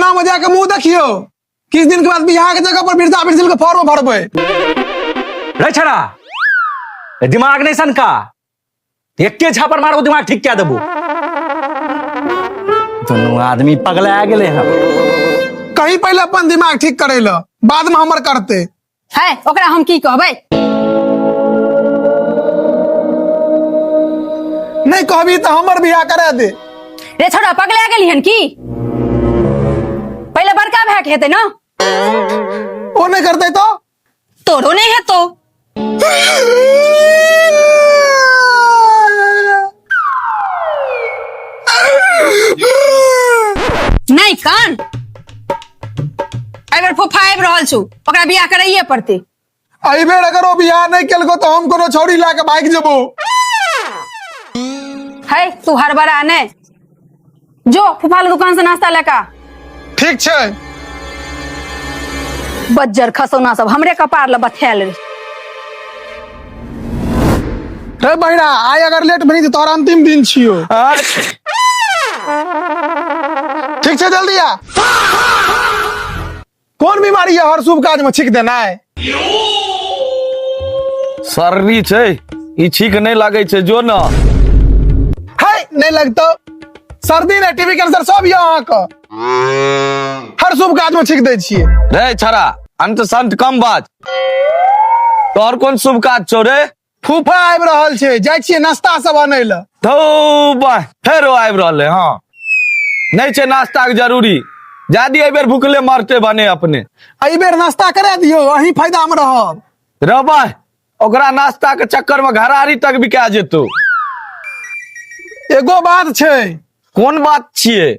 आईना में जाके मुंह देखियो, किस दिन के बाद बियाह के जगह पर बिरजा बिरजिल के फॉर्म भरबै। रे छड़ा, दिमाग नहीं सनका, एके झापर मारबो दिमाग ठीक कए देबो। दुनू आदमी पगला गेले हन। कहीं पहले अपन दिमाग ठीक करे ल, बाद में हमर करते। है ओकरा हम की कहबै? नहीं कहबी तो हमर बियाह करा दे। रे छोड़ा, पगला गेली हन की? पहले बड़का भाई के हेतै ना। ओ नहीं करते तो तोरो नहीं हेतो। नहीं कान, एहि बेर फूफा आबि रहल छौ, ओकरा बियाह करैये पड़तै। एहि बेर अगर ओ बियाह नहीं केलको तो हम कोनो छौड़ी ला के भागि जेबो। है तू हड़बड़ा नहीं, जो फूफा ले दुकान से नाश्ता लेका। ठीक छै। बज्जर खसौना सब हमरे कपार ल बथेल रे। रे बहिरा, आइ अगर लेट भेली तऽ तोहर अंतिम दिन छियो। ठीक छै, जल्दी आ। कोन बीमारी है हर शुभ काज में छींक देनाइ? सर्दी छै, ई छींक नहि लागै छै, जो न। है नहीं लगतो सर्दी ने, टीबी कैंसर सब यऽ अहाँके, हर शुभ काज में छींक दै छियै। रे छड़ा, अंत संत कम बाज। तोहर कोन शुभ काज छौ रे? फूफा आबि रहल छै, जाइ छियै नाश्ता सब अनै लए। धौ बा, फेरो आबि रहल है। हाँ, नहि छै नाश्ता के जरूरी, जादी एहि बेर भुखले मरते बने अपने। एहि बेर नाश्ता करा दियौ, अहीं फायदा में रहब। रबा, ओकरा नाश्ता के चक्कर में घरारी तक बिका जेतौ। एगो बात छै। कोन बात छियै?